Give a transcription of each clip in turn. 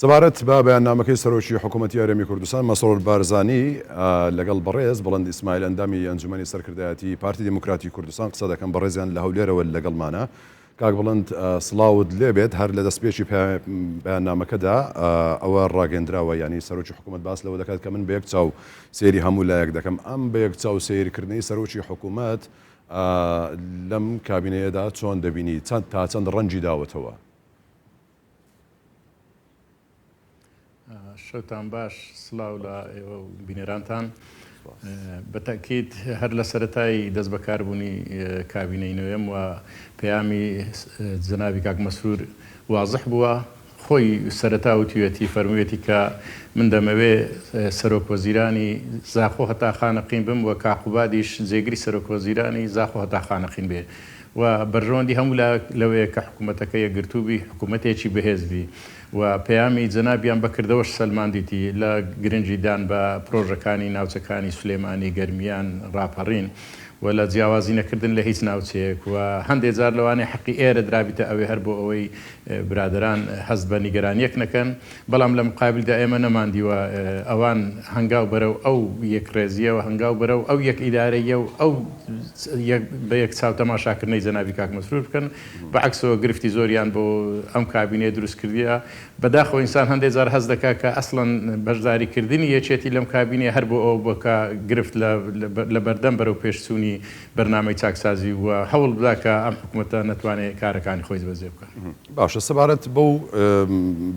سەبارەت بە بەیاننامەکەی سەرۆکی حکوومەتی هەرێمی کوردستان مەسرور بارزانی لەگەڵ بەڕێز بڵند ئیسماعیل ئەندامی ئەنجومەنی سەرکردایەتی پارتی دیموکراتی کوردستان قسە دەکەم بەڕێزیان لە هەولێرەوە لەگەڵمانە کاک بڵند سڵاوت لێبێت هەر لە دەستپێکی بەیاننامەکەدا ئەوە ڕاگەندراوە یانی سەرۆکی حکوومەت باس لەوە دەکات کە من بە یەک چاو سەیری هەموو لایەک دەکەم ئەم بە یەک چاو سەیرکردنەی سەرۆکی حکوومەت لەم کابینەیەدا چۆن دەبینی چەند تا چەند ڕەنجی داوەتەوە؟ شەوتان باش سڵاو لە ئێوە و بینەرانتان. بە تەئکید هەر لە سەرەتای دەست بەکاربوونی کابینەی نوێم و پەیامی جەنابی کاک مەسرور وازح بووە خۆی سەرەتا وتویەتی فەرموویەتی کە من دەمەوێ سەرۆک وەزیرانی زاخۆ هەتا خانەقین بم و کاک قوبادیش جێگری سەرۆک وەزیرانی زاخۆ هەتا خانەقین بێ و بەرژەوەندی هەموو لایەک لەوەیە کە حکوومەتەکە یەکگرتوو بی، حکوومەتێکی بەهێز بی و پەیامی جەنابیان بە کردەوەش سەلماندیتی لە گرنگی دان بە پرۆژەکانی ناوچەکانی سولێمانی، گەرمیان، ڕاپەڕین و لە جیاوازی نەکردن لە هیچ ناوچەیەک و هەندێ جار لەوانەیە حەقی ئێرە درابیتە ئەوێ هەر بۆ ئەوەی برادەران هەست بە نیگەرانیەک نەکەن. بەڵام لە مقابلدا ئێمە نەماندیوە ئەوان هەنگاو بەرەو ئەو یەکڕێزییە و هەنگاو بەرەو ئەو یەک ئیدارەییە و ئەو بە یەک چاو تەماشاکردنەی جەنابی کاک مەسرور بکەن. بە عەکسەوە گرفتی زۆریان بۆ ئەم کابینەیە دروست کردیە. بەداخەوە ئینسان هەندێ جار هەست دەکا کە ئەسڵەن بەشداری کردنی یەکێتی لەم کابینەیە هەر بۆ ئەوە بووە کە گرفت لە بەردەم بەرەو پێشچوونی بەرنامەی چاکسازی و هەوڵ بدا کە ئەم حکومەتە نەتوانێ کارەکانی خۆی جێبەجێ بکا. باشە سەبارەت بەو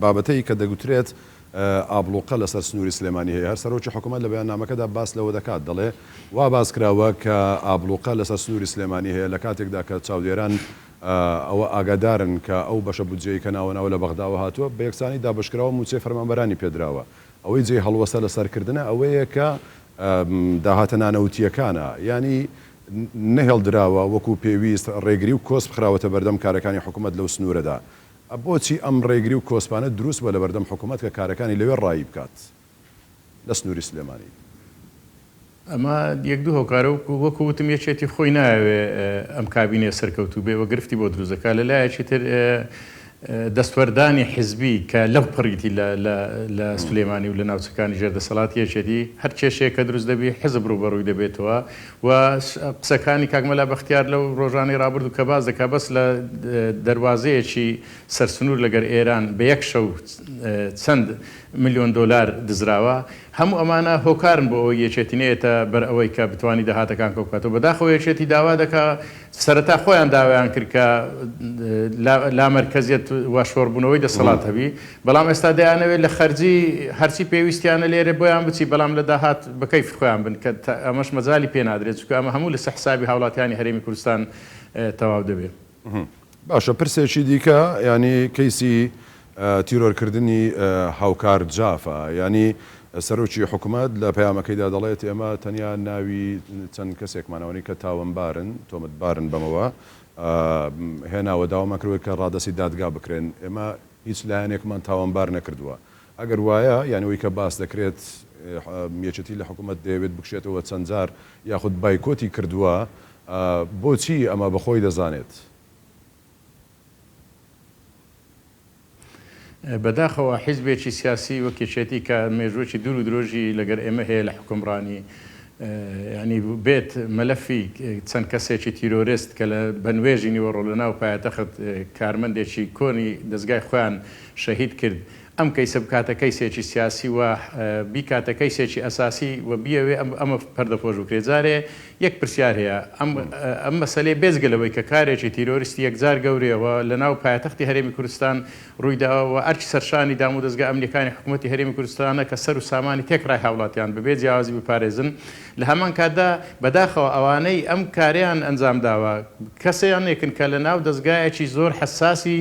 بابەتەی کە دەگوترێت ئابڵوقە لەسەر سنووری سلێمانی هەیە، هەر سەرۆکی حکومەت لە بەیاننامەکەدا باس لەوە دەکات دەڵێ وا باس کراوە کە ئابڵوقە لەسەر سنووری سلێمانی هەیە لە کاتێکدا کە چاودێران ئەوە ئاگادارن کە ئەو بەشە بودجەی کە ناوە ناوە لە بەغداوە هاتووە بە یەکسانی دابەشکراوە مووچەی فەرمانبەرانی پێدراوە ئەوەی جێی هەڵوەستە لەسەر کردنە ئەوەیە کە داهاتە نانەوتییەکانە یانی نەهێڵدراوە وەکو پێویست ڕێگری و کۆسپ خراوەتە بەردەم کارەکانی حکومەت لەو سنوورەدا. بۆچی ئەم ڕێگری و کۆسپانە دروست بووە لەبەردەم حکومەت کە کارەکانی لەوێ ڕایی بکات لە سنووری سلێمانی؟ ئەمە یەک دوو هۆکارە وەکو وتم یەکێتی خۆی نایەوێ ئەم کابینەیە سەرکەوتوو بێ و گرفتی بۆ دروست دەکات لە لایەکی تر دەستوەردانی حیزبی کە لەو پەڕیتی لە لە لە سولێمانی و لە ناوچەکانی ژێر دەسەڵاتی یەکێتی هەر کێشەیەک کە دروست دەبی حیزب ڕووبەڕووی دەبێتەوە و قسەکانی کاک مەلا بەختیار لەو ڕۆژانەی ڕابردوو کە باس دەکا بەس لە دەروازەیەکی سەر سنوور لەگەر ئێران بە یەک شەو چەند ملیۆن دۆلار دزراوە هەموو ئەمانە هۆکارن بۆ ئەوەی یەکێتی نەیەتە بەر ئەوەی کە بتوانی داهاتەکان کۆ بکاتەوە بەداخەوە یەکێتی داوا دەکا سەرەتا خۆیان داوایان کرد کە لامەرکەزیەت و شۆڕبوونەوەی دەسەڵات هەبی، بەڵام ئێستا دەیانەوێت لە خەرجی هەرچی پێویستیانە لێرە بۆیان بچی، بەڵام لە داهات بە کەیفی خۆیان بن، کە ئەمەش مەجالی پێ نادرێت، چونکە ئەمە هەموو لەسەر حسابی هاوڵاتیانی هەرێمی کوردستان تەواو دەبێت. باشە پرسێکی دیکە یانی کەیسی تیرۆرکردنی هاوکار جافە یانی سەرۆکی حکومەت لە پەیامەکەیدا دەڵێت ئێمە تەنیا ناوی چەند کەسێکمان ئەوانەی کە تاوانبارن تۆمەتبارن بەمەوە هێناوە داوامان کردوە کە ڕادەستی دادگا بکرێن ئێمە هیچ لایەنێکمان تاوانبار نەکردووە ئەگەر وایە یانی ئەوەی کە باس دەکرێت یەکێتی لە حکومەت دەیەوێت بکشێتەوە چەند جار یاخود بایکۆتی کردووە بۆچی ئەمە بەخۆی دەزانێت؟ بەداخەوە حیزبێکی سیاسی وەک یەکێتی کە مێژووەکی دوور و درۆژی لەگەر ئێمە هەیە لە حوکمڕانی یانی بێت مەلەفی چەند کەسێکی تیرۆرست کە لە بە نوێژی نیوەڕۆ لە ناو پایەتەخت کارمەندێکی کۆنی دەزگای خۆیان شەهید کرد ئەم کەیسە بکاتە کەیسێکی سیاسی و بیکاتە کەیسێکی ئەساسی و بیەوێ ئەمە پەردەپۆش بکرێ جارێ یەک پرسیار هەیە ئەم ئەم مەسەلەیە بێجگە لەوەی کە کارێکی تیرۆریستی یەکجار گەورەیە و لە ناو پایەتەختی هەرێمی کوردستان ڕوویداوە و ئەرکی سەرشانی دامودەزگا ئەمنیەکانی حکوومەتی هەرێمی کوردستانە کە سەر و سامانی تێکڕای هاوڵاتیان بەبێ جیاوازی بپارێزن لە هەمان کاتدا بەداخەوە ئەوانەی ئەم کارەیان ئەنجام داوە کەسانێکن کە لە ناو دەزگایەکی زۆر حەساسی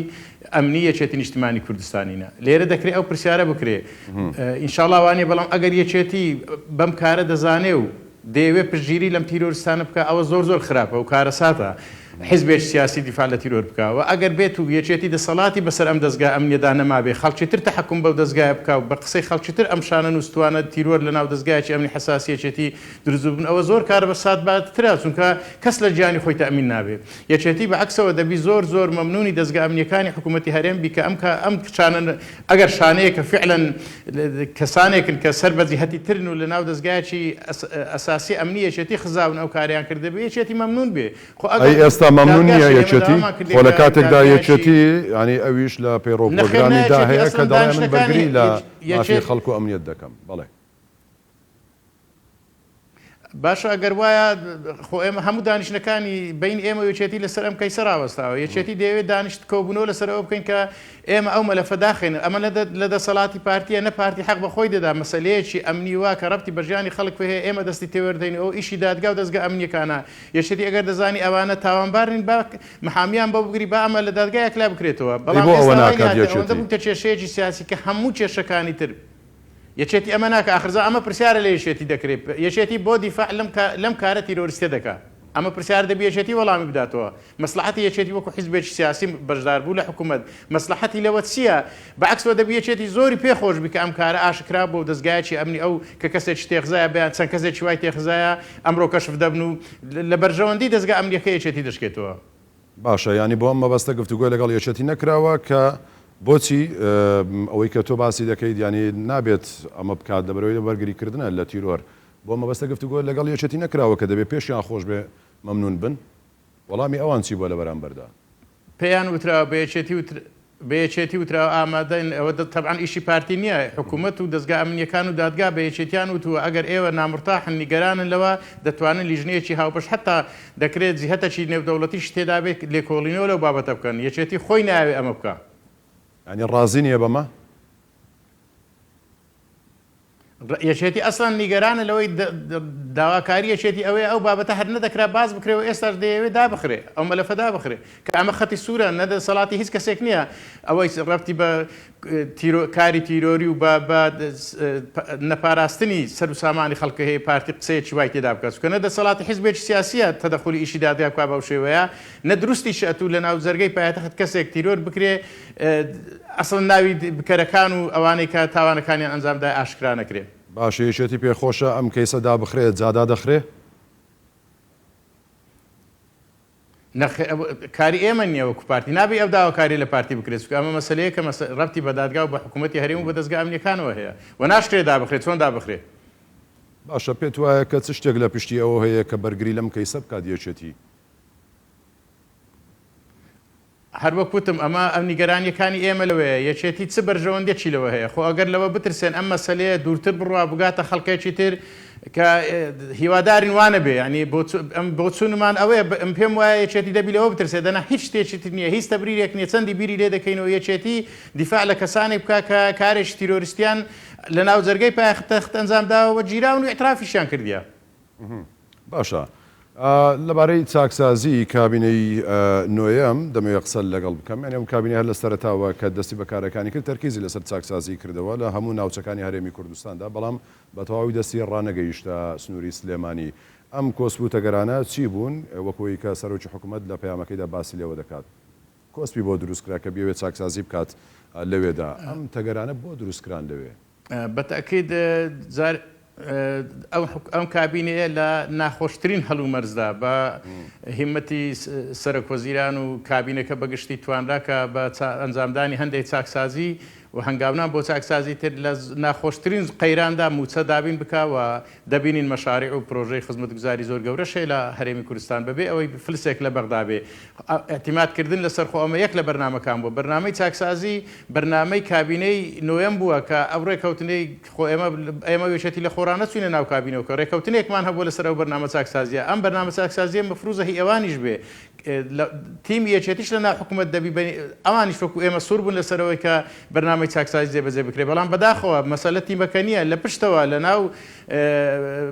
ئەمنی یەکێتی نیشتمانی کوردستانینە. لێرە دەکرێ ئەو پرسیارە بکرێ ئینشاڵا وانیە بەڵام ئەگەر یەکێتی بەم کارە دەزانێ و دەیەوێ پشتگیری لەم تیرۆریستانە بکا ئەوە زۆر زۆر خراپە و کارەساتە. حیزبێکی سیاسی دیفاع لە تیرۆر بکا و ئەگەر بێت و یەکێتی دەسەڵاتی بەسەر ئەم دەزگا ئەمنیەدا نەمابێ خەڵکی تر تەحەکوم بەو دەزگایە بکا و بە قسەی خەڵکی تر ئەم شانە نووستوانە تیرۆر لە ناو دەزگایەکی ئەمنی حەساسی یەکێتی دروست ببن ئەوە زۆر کارەساتبارترە چونکە کەس لە گیانی خۆی تەئمین نابێ. یەکێتی بە عەکسەوە دەبی زۆر زۆر مەمنونی دەزگا ئەمنیەکانی حکومەتی هەرێم بی کە ئەم ئەم کچانە ئەگەر شانەیەکە فعلەن کەسانێکن کە سەر بە جیهەتی ترن و لە ناو دەزگایەکی ئەساسی ئەمنی یەکێتی خزاون ئەو کارەیان کردبێ یەکێتی مەمنون بێ خۆ ئەی ئەگەر ئێستا مەمنون دادگاش نیە ئێمە یەکێتی؟ داوامان خۆ کردێ لە کە کاتێکدا دادگایەکی یەکێتی یانی ئەویش لە پەیڕەو نەخێر نا پرۆگرامی دا یەکێتی هەیە کە ئەسڵەن دەڵێ من دانیشتنەکانی بەرگری لە مافی یەکێت خەڵک و ئەمنیەت دەکەم. بەڵێ. باشە ئەگەر وایە خۆ ئێمە هەموو دانیشتنەکانی بەینی ئێمە و یەکێتی لەسەر ئەم کەیسە ڕاوەستاوە، یەکێتی دەیەوێت دانیشت کۆبوونەوە لەسەر ئەوە بکەین کە ئێمە ئەو مەلەفە داخەین، ئەمە نە لە دەسەڵاتی پارتییە نە پارتی حەق بە خۆی دەدا مەسەلەیەکی ئەمنی وا کە ڕەبتی بە ژیانی خەڵک هەیە ئێمە دەستی تێوەردەین ئەوە ئیشی دادگا و دەزگا ئەمنییەکانە، یەکێتی ئەگەر دەزانی ئەوانە تاوانبار نین با محامیان بۆ بگری با ئەمە لە دادگا یەکلا بکرێتەوە، ئەی بەڵام بۆ ئەوە ئێستا وای ناکات لێهاتیە ئەوەندە یەکێتی؟ بوویتە کێشەیەکی سیاسی کە هەموو کێشەکانی تر یەکێتی ئەمە ناکا ئاخر جا ئەمە پرسیارە لە یەکێتی دەکرێ یەکێتی بۆ دیفاع لەم لەم کارە تیرۆریستیە دەکا ئەمە پرسیارە دەبی یەکێتی وەڵامی بداتەوە مەسڵەحەتی یەکێتی وەکو حیزبێکی سیاسی بەشداربوو لە حکومەت مەسڵەحەتی لەوە چیە بە عەکسەوە دەبی یەکێتی زۆری پێ خۆش بی کە ئەم کارە ئاشکرا بووە و دەزگایەکی ئەمنی ئەو کە کەسێکی تێخزایە بەیان چەند کەسێکی وای تێخزایە ئەمڕۆ کەشف دەبن و لە بەرژەوەندی دەزگا ئەمنیەکە یەکێتی دەشکێتەوە. باشە یانی بۆ ئەم مەبەستە گفتوگۆ لەگەڵ یەکێتی نەکراوە کە بۆچی ئەوەی کە تۆ باسی دەکەیت یانی نابێت ئەمە بکات لەبەرئەوەی بەرگری کردنە لە تیرۆر بۆ ئەم مەبەستە گفتوگۆ لەگەڵ یەکێتی نەکراوە کە دەبێ پێشیان خۆش بێ مەمنون بن وەڵامی ئەوان چی بووە لە بەرامبەردا؟ پێیان وتراوە بە یەکێتی بە یەکێتی وتراوە ئامادەین، ئەوە تەبعەن ئیشی پارتی نییە، حکومەت و دەزگا ئەمنییەکان و دادگا بە یەکێتیان وتووە ئەگەر ئێوە نامورتاحن نیگەرانن لەوە دەتوانن لیژنەیەکی هاوبەش حەتا دەکرێت جیهەتەکی نێودەوڵەتیش تێدابێت لێکۆڵینەوە لەو بابەتە بکەن، یەکێتی خۆی نایەوێت ئەمە بکا. یانی ڕازی نییە بەمە؟ یەکێتی ئەسڵەن نیگەرانە لەوەی داواکاری یەکێتی ئەوەیە ئەو بابەتە هەر نەدەکرا باس بکرێ و ئێستاش دەیەوێ دابخرێ ئەو مەلەفە دابخرێ کە ئەمە خەتی سوورە نە دەسەڵاتی هیچ کەسێک نییە ئەوەی ڕەبتی بە کاری تیرۆری و بە نەپاراستنی سەر و سامانی خەڵکە هەیە پارتی قسەیەکی وای تێدا بکات چونکە نە دەسەڵاتی حیزبێکی سیاسیە تەدەخولی ئیشی دادگا بکا بەو شێوەیە نە دروستیشە ئەتوو لە ناو جەرگەی پایتەخت کەسێک تیرۆر بکرێ ئەسڵەن ناوی بکەرەکان و ئەوانەی کە تاوانەکانیان ئەنجام دایە ئاشکرا نەکرێ. باشە یەکێتی پێ خۆشە ئەم کەیسە دابخرێ جا دادەخرێ؟ نەخێر کاری ئێمە نیە وەکو پارتی نابی ئەو داواکاریە لە پارتی بکرێت چونکە ئەمە مەسەلەیەکە ڕەبتی بە دادگا و بە حکوومەتی هەرێم و بە دەزگا ئەمنیەکانەوە هەیە و ناشکرێ دابخرێت چۆن دابخرێ؟ باشە پێت وایە کە چ شتێک لە پشتی ئەوە هەیە کە بەرگری لەم کەیسە بکات یەکێتی؟ هەر وەک وتم ئەمە ئەم نیگەرانیەکانی ئێمە لەوەیە یەکێتی چ بەرژەوەندیەکی لەوە هەیە خۆ ئەگەر لەوە بترسێن ئەم مەسەلەیە دوورتر بڕوا بگاتە خەڵکێکی تر کە هیوادارین وا نەبێ یانی ئەم بۆچوونمان ئەوەیە ئەم پێم وایە یەکێتی دەبی لەوە بترسێ دەنا هیچ شتێکی تر نییە هیچ تەبریرێک نییە چەندی بیری لێ دەکەینەوە یەکێتی دیفاع لە کەسانێک بکا کە کارێکی تیرۆریستیان لە ناو جەرگەی پایەختەخت ئەنجام داوە و گیراون و ئیعترافیشیان کردیە. باشە لەبارەی چاکسازی کابینەی نۆیەم دەمەوێت قسە لەگەڵ بکەم یانی ئەم کابینە هەر لە سەرەتاوە کە دەستی بە کارەکانی کرد تەرکیزی لەسەر چاکسازی کردەوە لە هەموو ناوچەکانی هەرێمی کوردستاندا بەڵام بە تەواوی دەستی ڕانەگەیشتە سنووری سلێمانی ئەم کۆسپ و تەگەرانە چی بوون وەکوی کە سەرۆکی حکومەت لە پەیامەکەیدا باسی لێوە دەکات کۆسپی بۆ دروست کرا کە بیەوێت چاکسازی بکات لەوێدا ئەم تەگەرانە بۆ دروست کران لەوێ؟ بە تەئکید جار ئەو ئەم کابینەیە لە ناخۆشترین هەلومەرجدا بە هیمەتی سەرۆک وەزیران و کابینەکە بە گشتی توانرا کە بە ئەنجامدانی هەندێک چاکسازی و هەنگاونان بۆ چاکسازی تر لە ناخۆشترین قەیراندا مووچە دابین بکا و دەبینین مەشاریع و پرۆژەی خزمەتگوزاری زۆر گەورەش هەیە لە هەرێمی کوردستان بەبێ ئەوەی فلسێک لە بەغدا بێ ئیعتیماد کردن لەسەر خۆ ئەمە یەک لە بەرنامەکان بووە بەرنامەی چاکسازی بەرنامەی کابینەی نۆیەم بووە کە ئەو ڕێکەوتنەی خۆ ئێمە ئێمە و یەکێتی لە خۆڕا نەچووینە ناو کابینەوە کە ڕێکەوتنێکمان هەبووە لەسەر ئەو بەرنامە چاکسازیە ئەم بەرنامە چاکسازیە مەفروزە هی ئەوانیش بێ تیمی یەکێتیش لە ناو حکوومەت دەبی ئەوانیش وەکو ئێمە سوور بوون لەسەر ئەوەی کە بەرنامەی چاکسازی جێبەجێ بکرێ بەڵام بەداخەوە مەسەلە تیمەکە نییە لە پشتەوە لە ناو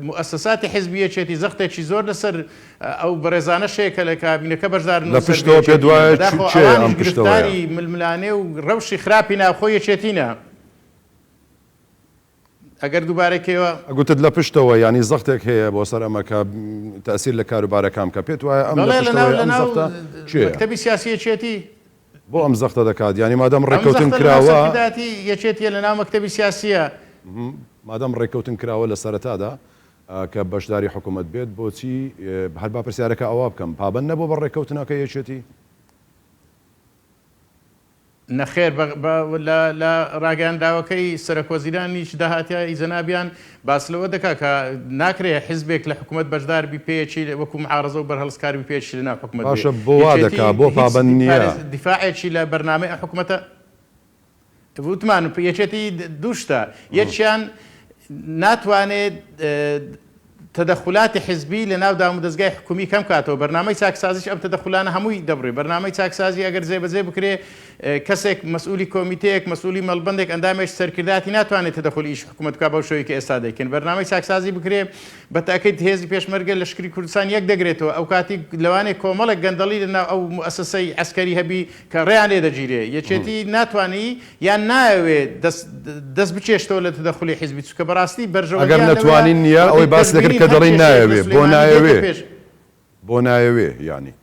موئەسەساتی حیزبی یەکێتی زەختێکی زۆر لەسەر ئەو بەڕێزانەش هەیە کە لە کابینەکە بەشدارن لە و سەر بە پشتەوە پێت یەکێتینە وایە بەداخەوە کێیە ئەوانیش ئەم پشتەوەیە؟ گرفتاری ململانێ و ڕەوشی خراپی ناوخۆی یەکێتینە. ئەگەر دووبارەی کەیەوە. گوتت لە پشتەوە یانی زەختێک هەیە بۆ سەر ئەمە کە تەئسیر لە کاروبارەکان بکا پێت وایە ئەم لە بەڵێ لەناو پشتەوەی ئەم لەناو زەختە کێیە؟ مەکتەبی سیاسی یەکێتی. بۆ ئەم زەختە دەکات یانی مادام ئەم ڕێککەوتن زەختە لەناو کراوە. سەرکردایەتی یەکێتیە لەناو مەکتەبی سیاسیە. مادام ڕێککەوتن کراوە لە سەرەتادا کە بەشداری حکومەت بێت بۆچی هەر با پرسیارەکە ئەوا بکەم پابەند نەبووە بە ڕێککەوتنەکە یەکێتی؟ نەخێر بە بە لە لە ڕاگەیاندراوەکەی سەرەکوەزیرانیش داهاتیای جەنابیان باس لەوە دەکا کە ناکرێ حیزبێک لە حکومەت بەشدار بی پێیەکی وەکو معارەزە و بەرهەڵستکار بی پێیەکی لە ناو حکومەت بێ. باشە بۆ وا یەکێتی دەکا بۆ هیچ پابەند نییە؟ پارێز دیفاعێکی لە بەرنامەی ئەم حکومەتە وتمان یەکێتی دوو شتە یەکیان ناتوانێ تەدەخولاتی حزبی لە ناو دامودەزگای حکومی کەم کاتەوە، بەرنامەی چاکسازیش ئەم تەدەخولانە هەمووی دەبڕێ، بەرنامەی چاکسازی ئەگەر جێبەجێ بکرێ کەسێک مەسئولی کۆمیتەیەک، مەسئولی مەڵبەندێک، ئەندامێکی سەرکردایەتی ناتوانێ تەدەخولی ئیشی حکومەت بکا بەو شێوەی کە ئێستا دەیکەن. بەرنامەی چاکسازی بکرێ بە تەئکید هێزی پێشمەرگە لەشکری کوردستان یەک دەگرێتەوە، ئەوکاتی لەوانەیە کۆمەڵێک گەندەڵی لە ناو ئەو موئەسەسەی عەسکەری هەبی کە ڕێیان لێ دەگیرێ یەکێتی ناتوانی یان نایەوێ دەست دەست بکێشتەوە لە تەدەخولی حیزبی چونکە بەڕاستی ئەگەر بەرژەوەندیان لەوەیە نەتوانین نییە وەتی ئەوەی باست دەکرد دەشبینین کە هەر دەڵێی کێشەیەک لە نایەوێ بۆ سولەیمانی دێتە نایەوێ پێش بۆ نایەوێ یانی.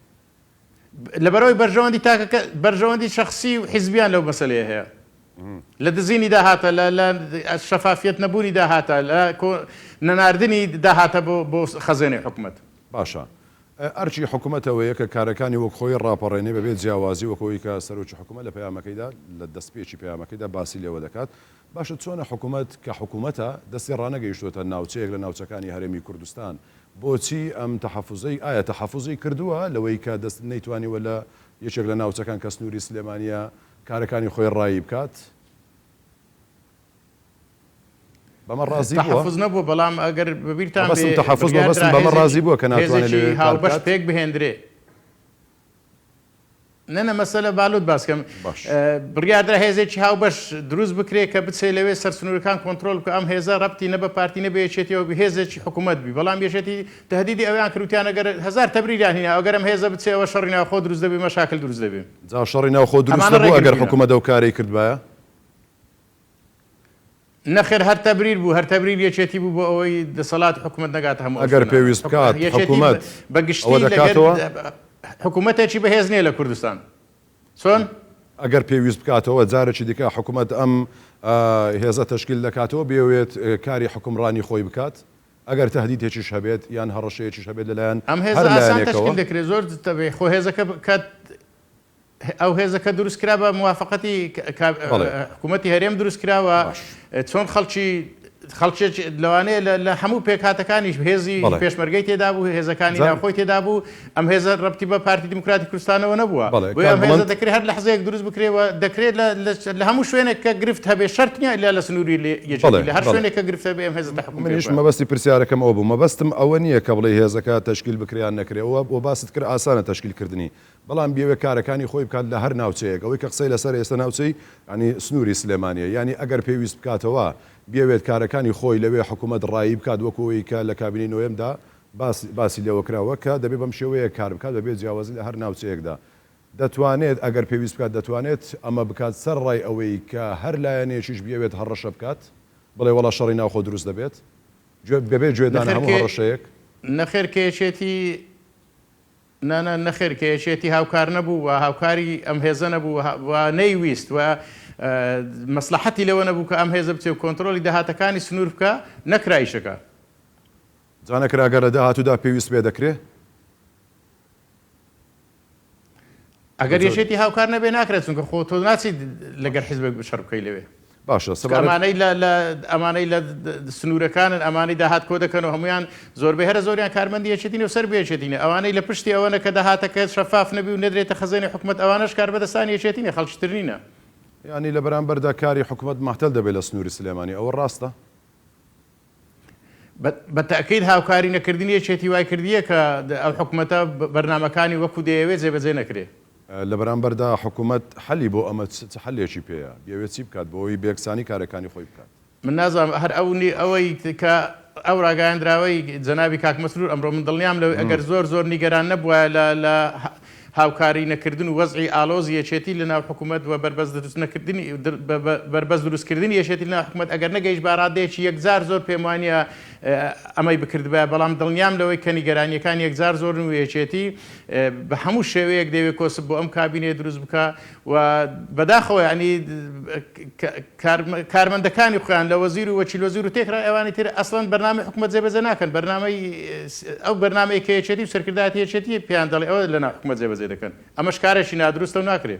لەبەرئەوەی بەرژەوەندی تاکەکە بەرژەوەندی شەخسی و حیزبیان لەو مەسەلەیە هەیە لە دزینی داهاتە لە لە شەفافیەت نەبوونی داهاتە لە کۆ نەناردنی داهاتە بۆ بۆ خەزێنەی حکومەت. باشە ئەرکی حکومەت ئەوەیە کە کارەکانی وەک خۆی ڕاپەڕێنێ بەبێ جیاوازی وەک ئەوەی کە سەرۆکی حکومەت لە پەیامەکەیدا لە دەستپێکی پەیامەکەیدا باسی لێوە دەکات. باشە چۆنە حکومەت کە حکومەتە دەستی ڕانەگەیشتووەتە ناوچەیەک لە ناوچەکانی هەرێمی کوردستان بۆچی ئەم تەحەفوزەی ئایا تەحەفوزی کردووە لەوەی کە دەست نەیتوانیوە لە یەکێک لە ناوچەکان کە سنووری سلێمانییە کارەکانی خۆی ڕایی بکات؟ بەمە ڕازی بووە؟ تەحەفوز نەبووە، بەڵام ئەگەر بەبیرتان بێ مەبەستم تەحەفوز بڕیار مەبەستم درا بەمە هێزێکی ڕازی بووە کە ناتوانێت هێزێکی لەوێ کار هاوبەش بکات؟ پێک بهێندرێ. نە نە مەسەلە با لۆت باس کەم باش. بڕیار درا هێزێکی هاوبەش دروست بکرێ کە بچێ لەوێ سەر سنوورەکان کۆنترۆل بکا ئەم هێزە ڕەبتی نە بە پارتی نە بە یەکێتیەوە بی هێزێکی حکوومەت بی بەڵام یەکێتی تەهدیدی ئەویان کرد وتیان ئەگەر هەزار تەبریریان هینا ئەگەر ئەم هێزە بچێ ئەوە شەڕی ناوخۆ دروست دەبی مەشاکل دروست دەبی. جا شەڕی ناوخۆ دروست ئەمانە نەبوو ڕێگر ئەگەر بووینە. حکوومەت ئەو کارەی کردبایە؟ نەخێر هەر تەبریر بوو، هەر تەبریر یەکێتی بوو بۆ ئەوەی دەسەڵاتی حکومەت نەگاتە هەموو ئەو ئەگەر شوێنانە. پێویست بکات یەکێتی حکومەت بە ئەوە گشتی لەگەر دەکاتەوە؟ حکومەتێکی بەهێز نییە لە کوردستان. چۆن؟ ئەگەر پێویست بکاتەوە جارێکی دیکە حکومەت ئەم هێزە تەشکیل دەکاتەوە بیەوێت کاری حوکمڕانی خۆی بکات؟ ئەگەر تەهدیدێکیش هەبێت یان هەڕەشەیەکیش هەبێت لەلایەن ئەم هەر هێزە ئاسان لایەنێکەوە؟ تەشکیل دەکرێت زۆر تەبیعی خۆ هێزەکە کە ئەو هێزە کە دروست کرا بە موافقەتی حکوومەتی هەرێم دروست کراوە چۆن خەڵکی خەڵکێک لەوانەیە لە هەموو پێکهاتەکانیش هێزی پێشمەرگەی تێدا بوو هێزەکانی ناوخۆی تێدا بوو ئەم هێزە ڕەبتی بە پارتی دیموکراتی کوردستانەوە نەبووە بۆیە ئەم هێزە دەکرێت هەر لەحزەیەک دروست بکرێ و دەکرێت لە هەموو شوێنێک کە گرفت هەبێ شەرت نییە ئیلا لە سنووری یەکێتی لە هەر شوێنێک کە گرفت هەبێ ئەم هێزە تەحەکوم پێ منیش بکات. مەبەستی پرسیارەکەم ئەوە بوو مەبەستم ئەوە نییە کە بڵێی هێزەکە تەشکیل بکرێ یان نەکرێ ئەوە باست کرد ئاسانە تەشکیل کردنی بەڵام بیەوێ کارەکانی خۆی بکات لە هەر ناوچەیەک، ئەوەی کە قسەی لەسەرە ئێستا ناوچەی یانی سنووری سلێمانیە، یانی ئەگەر پێویست بکاتەوە بیەوێت کارەکانی خۆی لەوێ حکومەت ڕایی بکات وەکو ئەوەی کە لە کابینەی نۆیەمدا باس باسی لێوە کراوە کە دەبێ بەم شێوەیە کار بکات بەبێ جیاوازی لە هەر ناوچەیەکدا دەتوانێت ئەگەر پێویست بکات دەتوانێت ئەمە بکات سەرەڕای ئەوەی کە هەر لایەنێکیش بیەوێت هەڕەشە بکات بڵێ وەڵا شەڕی ناوخۆ دروست دەبێت گوێ بەبێ گوێدانە نەخێر هەموو کە هەڕەشەیەک. نەخێر کە یەکێتی نا نا نەخێر کە یەکێتی هاوکار نەبوو و هاوکاری ئەم هێزە نەبوو و نەیویست و مەسڵەحەتی لەوە نەبوو کە ئەم هێزە بچێ و کۆنترۆڵی داهاتەکانی سنوور بکا نەکرا ئیشەکە. جا نەکرا گەر لە داهاتوودا پێویست بێ دەکرێ؟ ئەگەر یەکێتی هاوکار نەبێ ناکرێت چونکە خۆ تۆ ناچیت لەگەر حیزبێک شەڕ بکەی لەوێ. باشە سەبارەت. ئەمانەی لە لە ئەمانەی لە سنوورەکانن ئەمانەی داهات کۆ دەکەن و هەموویان زۆربەی هەرە زۆریان کارمەندی یەکێتین و سەر بە یەکێتینە ئەوانەی لە پشتی ئەوەنە کە داهاتەکە شەفاف نەبی و نەدرێتە خەزێنەی حکومەت ئەوانەش کاربەدەستانی یەکێتینە خەڵکی تر نینە. یانی لە بەرامبەردا کاری حکومەت مەهتەل دەبێت لە سنووری سلێمانی ئەوە ڕاستە؟ بە تەئکید هاوکاری نەکردنی یەکێتی وای کردیە کە ئەو حکومەتە بەرنامەکانی وەکو دەیەوێت جێبەجێ نەکرێ. لە بەرامبەردا حکومەت حەلی بۆ ئەمە چ حەلێکی پێیە؟ بیەوێت چی بکات بۆ ئەوەی بەیەکسانی کارەکانی خۆی بکات؟ من نازانم هەر ئەو ئەوەی کە ئەو ڕاگەیاندراوەی جەنابی کاک مەسرور ئەمڕۆ من دڵنیام لەوەی ئەگەر زۆر زۆر نیگەران نەبوایە لە لە. هاوکاری نەکردن و وەزعی ئالۆزی یەکێتی لە ناو حکومەت و بەربەست دروست نەکردنی بەربەست دروست کردنی یەکێتی لە ناو حکومەت ئەگەر نەگەیشت بە ڕادەیەکی یەکجار زۆر پێم وانیە ئەمەی بکردبایە بەڵام دڵنیام لەوەی کە نیگەرانیەکان یەکجار زۆرن و یەکێتی بە هەموو شێوەیەک دەیەوێت کۆسپ بۆ ئەم کابینەیە دروست بکا و بەداخەوە یانی کارمەندەکانی خۆیان لە وەزیر و وەکیل وەزیر و تێکرا ئەوانی تر ئەسڵەن بەرنامەی حکومەت جێبەجێ ناکەن بەرنامەی ئەو بەرنامەی کە یەکێتی و سەرکردایەتی یەکێتی پێیان دەڵێ ئەوە لەناو حکومەت جێبەجێ دەکەن ئەمەش کارێکی نادروستە و ناکرێ.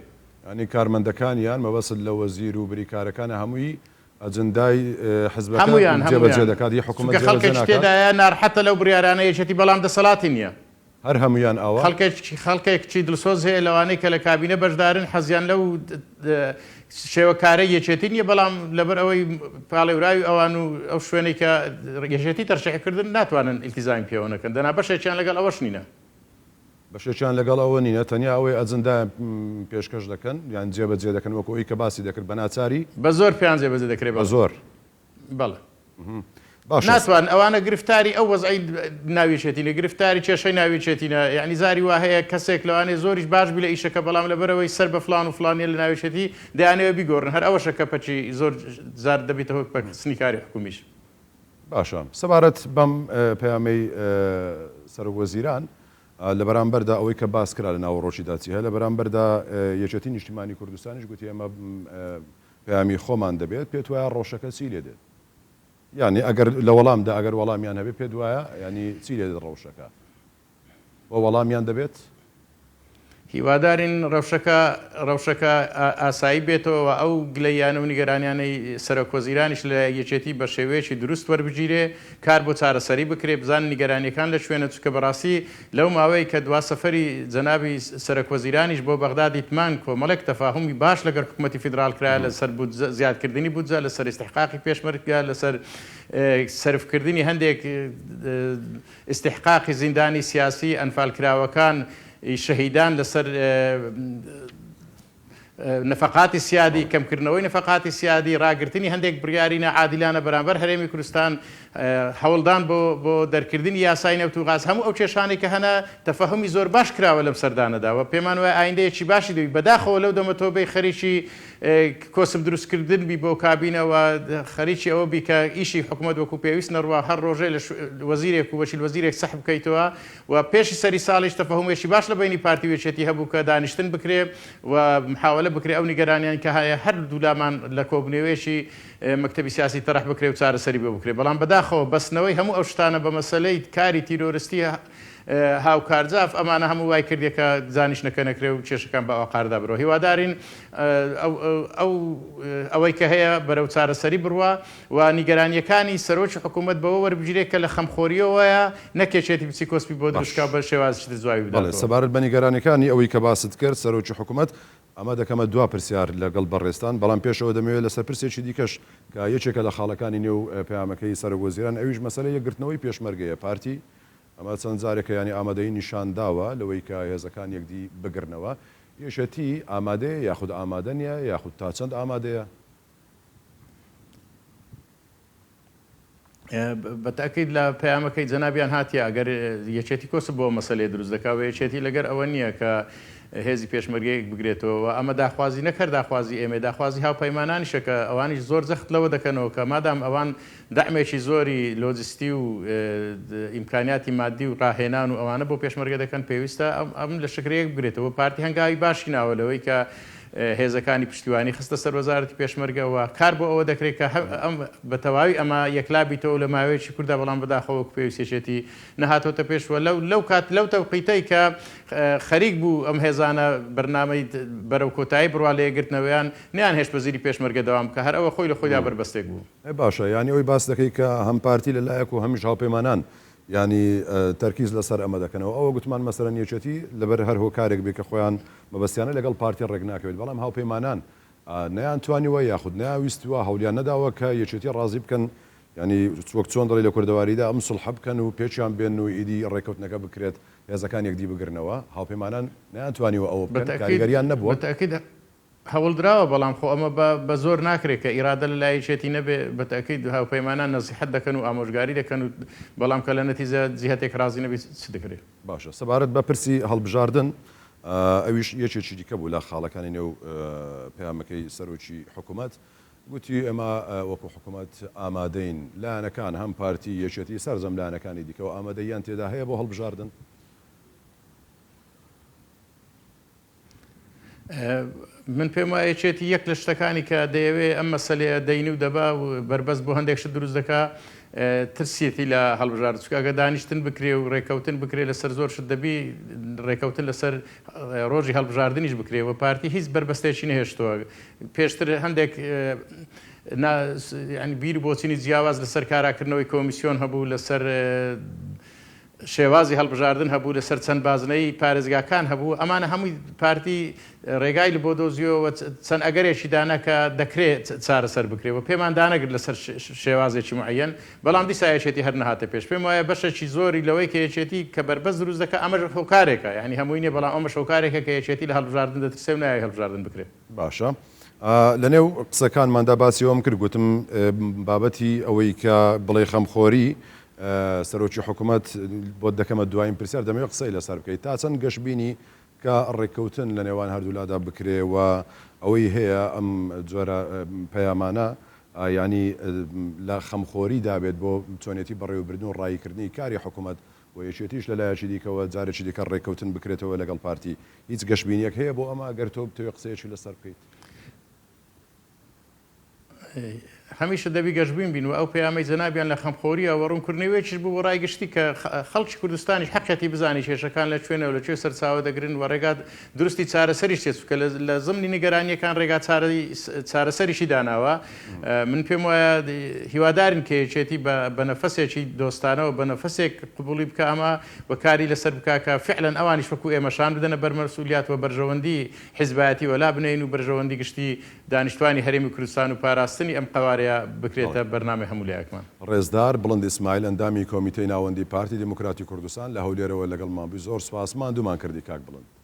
یانی کارمەندەکانیان مەبەستت لە وەزیر و بریکارەکانە هەمووی ئەجندای حزبەکە هەموویان جێبەجێ هەموویان دەکات هی حکومەت چونکە جێبەجێ خەڵکێکی ناکات؟ تێدایە نارحەتە لەو بڕیارانەی یەکێتی بەڵام دەسەڵاتی نییە. هەر هەموویان ئاوا؟ خەڵکێکی دڵسۆز هەیە لەوانەی کە لە کابینە بەشدارن حەزیان لەو شێوە کارەی یەکێتی نییە بەڵام لەبەر ئەوەی پاڵێوراوی ئەوان و ئەو شوێنەی کە یەکێتی تەرشیحی کردن ناتوانن ئیلتیزامی پێوە نەکەن دەنا بەشێکیان لەگەڵ ئەوەش نینە. بەشێکیان لەگەڵ ئەوە نینە تەنیا ئەوەی ئەجندایان پێشکەش دەکەن یان جێبەجێ دەکەن وەکو ئەوی کە باسی دەکرد بە ناچاری. بە زۆر پێیان جێبەجێ دەکرێت بە زۆر. بەڵێ. باشە. ناتوانن ئەوانە گرفتاری ئەو وەزعەی ناو یەکێتینە گرفتاری کێشەی ناو یەکێتینە یەعنی جاری وا هەیە کەسێک لەوانەیە زۆریش باش بی لە ئیشەکە بەڵام لەبەرئەوەی سەر بە فڵان و فڵان نیە لە ناو یەکێتی دەیانەوێ بیگۆڕن هەر ئەوەشە کە پەکی زۆر جار دەبیتە هۆی پەکخستنی کاری حکومیش. باشە سەبارەت بەم پەیامەی سەرۆک وەزیران لە بەرامبەردا ئەوەی کە باس کرا لە ناوەڕۆکیدا چی هەیە لە بەرامبەردا یەکێتی نیشتیمانی کوردستانیش گوتی ئێمە پەیامی خۆمان دەبێت، پێت وایە ڕەوشەکە چی لێ دێت؟ یانی ئەگەر لە وەڵامدا ئەگەر وەڵامیان هەبێت پێت وایە یانی چی لێ دێت ڕەوشەکە و وەڵامیان دەبێت؟ هیوادارین ڕەوشەکە ڕەوشەکە ئاسایی بێتەوە و ئەو گلەییانە و نیگەرانیانەی سەرۆکوەزیرانیش لە یەکێتی بە شێوەیەکی دروست وەربگیرێ، کار بۆ چارەسەری بکرێ، بزانن نیگەرانییەکان لە کوێنە، چونکە بەڕاستی لەو ماوەی کە دوا سەفەری جەنابی سەرەک وەزیرانیش بۆ بەغدا دیتمان کۆمەڵێک تەفاهومی باش لەگەڵ حکومەتی فیدراڵ کرا لەسەر بودجە زیادکردنی بودجە لەسەر ئیستحقاقی پێشمەرگە لەسەر سەرفکردنی هەندێک ئیستحقاقی زیندانی سیاسی ئەنفالکراوەکان شەهیدان لەسەر نەفەقاتی سیادی، کەمکردنەوەی نەفەقاتی سیادی، ڕاگرتنی هەندێک بڕیاری ناعادیلانە بەرامبەر هەرێمی کوردستان، هەوڵدان بۆ بۆ دەرکردنی یاسای نەوت و غاز، هەموو ئەو کێشانەی کە هەنە تەفەهومی زۆر باش کراوە لەم سەردانەدا و پێمان وایە ئایندەیەکی باشی دەبی، بەداخەوە لەو دەمە تۆ بێی خەریکی کۆسپ دروستکردن بی بۆ کابینە و خەریکی ئەوە بی کە ئیشی حکومەت وەکو پێویست نەڕوا، هەر ڕۆژێ لە وەزیرێک و وەکیل وەزیرێک سەحب بکەیتەوە و پێشی سەری ساڵیش تەفەهومێکی باش لە بەینی پارتی و یەکێتی هەبوو کە دانیشتن بکرێ و محاوەلە بکرێ ئەو نیگەرانیان کە هەیە هەر دوولامان لە کۆبوونەوەیەکی مەکتەبی سیاسی تەرح بکرێ و چارەسەری بۆ بکرێ بەڵام بەداخەوە بەستنەوەی هەموو ئەو شتانە بە مەسەلەی کاری تیرۆرستی هاوکار جاف ئەمانە هەموو وای کردیە کە دانیشتنەکە نەکرێ و کێشەکان بە ئاقاردا برۆ هیوادارین ئەو ئەو ئەوەی کە هەیە بەرەو چارەسەری بڕوا و نیگەرانییەکانی سەرۆکی حکوومەت بەوە وەربگیرێت کە لە خەمخۆرییەوەیە نەک یەکێتی بچی کۆسپی بۆ دروست باش. بکا و بە شێوازێکی تر جوابی بەڵێ، بداتەوە. سەبارەت بە نیگەرانییەکانی ئەوەی کە باست کرد، سەرۆکی حکوومەت، ئەمە دەکەمە دوا پرسیار لەگەڵ بەڕێزتان، بەڵام پێش ئەوە دەمەوێت لەسەر پرسێکی دیکەش کە یەکێکە لە خاڵەکانی نێو پەیامەکەی سەرۆکوەزیران، ئەویش مەسەلەی یەکگرتنەوەی پێشمەرگەیە، پارتی ئەمە چەند جارێکە یانی ئامادەیی نیشان داوە لەوەی کە هێزەکان یەکدی بگرنەوە، یەکێتی ئامادەیە یاخود ئامادە نییە یاخود تا چەند ئامادەیە؟ بە تەئکید لە پەیامەکەی جەنابیان هاتیە ئەگەر یەکێتی کۆسپ بۆ مەسەلەیە دروست دەکا و یەکێتی لەگەر ئەوە نییە کە هێزی پێشمەرگەیەک بگرێتەوە و ئەمە داخوازی نەک هەر داخوازی ئێمەیە داخوازی هاوپەیمانانیشە کە ئەوانیش زۆر جەخت لەوە دەکەنەوە کە مادام ئەوان دەعمێکی زۆری لۆجستی و ئیمکانیاتی مادی و ڕاهێنان و ئەوانە بۆ پێشمەرگە دەکەن پێویستە ئەم لەشکرەیەک بگرێتەوە پارتی هەنگاوی باشی ناوە لەوەی کە هێزەکانی پشتیوانی خستە سەر وەزارەتی پێشمەرگە و کار بۆ ئەوە دەکرێت کە ئەم بە تەواوی ئەمە یەکلا بیتەوە لە ماوەیەکی کورتدا بەڵام بەداخەوە وەکو پێویست یەکێتی نەهاتۆتە پێش و لەو لەو کات لەو تەوقیتەی کە خەریک بوو ئەم هێزانە بەرنامەی بەرەو کۆتایی بڕوا لە یەکگرتنەوەیان نەیانهێشت وەزیری پێشمەرگە دەوام بکا هەر ئەوە خۆی لە خۆیدا بەربەستێک بوو. باشە یانی ئەوەی باس دەکەی کە هەم پارتی لە لایەک و هەمیش هاوپەیمانان یانی تەرکیز لەسەر ئەمە دەکەنەوە. ئەوە گوتمان مەسەلەن یەکێتی لەبەر هەر هۆکارێک بێ کە خۆیان مەبەستیانە لەگەڵ پارتی ڕێک ناکەوێت، بەڵام هاوپەیمانان نەیانتوانیوە یاخود نەیاویستووە، هەوڵیان نەداوە کە یەکێتی ڕازی بکەن، یانی وەک چۆن دەڵێی لە کوردەواریدا ئەم سوڵحە بکەن و پێکیان بێن و ئیدی ڕێککەوتنەکە بکرێت، هێزەکان یەکدی بگرنەوە. هاوپەیمانان نەیانتوانیوە ئەوە بکەن، کاریگەریان نەبووە. بەتەئکید هەوڵدراوە بەڵام خۆ ئەمە بە بە زۆر ناکرێ کە ئیرادە لە لای یەکێتی نەبێ بە تەئکید هاوپەیمانان نەسیحەت دەکەن و ئامۆژگاری دەکەن و بەڵام کە لە نەتیجە جیهەتێک ڕازی نەبی چ دەکرێ؟ باشە سەبارەت بە پرسی هەڵبژاردن. ئەویش یەکێکی دیکە بوو لە خاڵەکانی نێو پەیامەکەی سەرۆکی حکومەت. گوتی ئێمە وەکو حکومەت ئامادەین، لایەنەکان هەم پارتی، یەکێتی، سەرجەم لایەنەکانی دیکەوە ئامادەییان تێدا هەیە بۆ هەڵبژاردن. من پێم وایە یەکێتی یەک لە شتەکانی کە دەیەوێ ئەم مەسەلەیە دەینی و دەبا و بەربەست بۆ هەندێک شت دروست دەکا ترسیەتی لە هەڵبژاردن چونکە ئەگەر دانیشتن بکرێ و ڕێکەوتن بکرێ لەسەر زۆر شت دەبی ڕێکەوتن لەسەر ڕۆژی هەڵبژاردنیش بکرێ و پارتی هیچ بەربەستێکی نەهێشتووە پێشتر هەندێک ینی بیر و بۆچینی جیاواز لەسەر کاراکردنەوەی کۆمیسیۆن هەبوو لەسەر شێوازی هەڵبژاردن هەبوو، لەسەر چەند بازنەی پارێزگاکان هەبوو، ئەمانە هەمووی پارتی ڕێگای بۆ دۆزیەوە چەند ئەگەرێکی دانا کە دەکرێ چارەسەر بکرێ و پێمان دانەگرت لەسەر شێوازێکی معەیەن، بەڵام دیسا یەکێتی هەر نەهاتە پێش. پێم وایە بەشێکی زۆری لەوەی کە یەکێتی کە بەربەست دروست دەکا ئەمەش هۆکارێکە، یانی هەمووی نیە بەڵام ئەمەش هۆکارێکە کە یەکێتی لە هەڵبژاردن دەترسێ و نایەوێ هەڵبژاردن بکرێ. باشە لەنێو قسەکانماندا باسی ئەوەم کرد گوتم بابەتی ئەوەی کە بڵێی خەمخۆری سەرۆکی حکومەت بۆت دەکەمە دوایین پرسیار دەمەوێت قسەی لەسەر بکەیت تا چەند گەشبینی کە ڕێککەوتن لە نێوان هەردوولادا بکرێ و ئەوەی هەیە ئەم جۆرە پەیامانە یانی لە خەمخۆریدا بێت بۆ چۆنێتی بەڕێوەبردن و ڕاییکردنی کاری حکومەت و یەکێتیش لە لایەکی دیکەوە جارێکی دیکە ڕێککەوتن بکرێتەوە لەگەڵ پارتی هیچ گەشبینیەک هەیە بۆ ئەمە گەر تۆ بتەوێت قسەیەکی لەسەر بکەیت؟ هەمیشە دەبی گەشبین بین و ئەو پەیامەی جەنابیان لە خەمخۆرییە و ڕوونکردنەوەیەکیش بوو بۆ ڕای گشتی کە خەڵکی کوردستانیش حەقیەتی بزانێ کێشەکان لە کوێنە و لە کوێ سەرچاوە دەگرن و ڕێگا دروستی چارەسەریش چیە چونکە لە زمنی نیگەرانییەکان ڕێگا چارەسەریشی داناوە من پێم وایە هیوادارین کە یەکێتی بە نەفەسێکی دۆستانەوە بە نەفەسێک قبوڵی بکا ئەمە و کاری لەسەر بکا کە فعلەن ئەوانیش وەکو ئێمە شان بدەنە بەر مەسئولیات و بەرژەوەندی حیزبایەتی وەلا بنێین و بەرژەوەندی گشتی دانیشتوانی هەرێمی کوردستان و پاراستنی ئەم قەوارەیە بکرێتە بەرنامەی هەموو لایەکمان. ڕێزدار بڵند ئیسماعیل ئەندامی کۆمیتەی ناوەندی پارتی دیموکراتی کوردستان لە هەولێرەوە لەگەڵمان بووی زۆر سوپاس ماندوومان کردی کاک بڵند.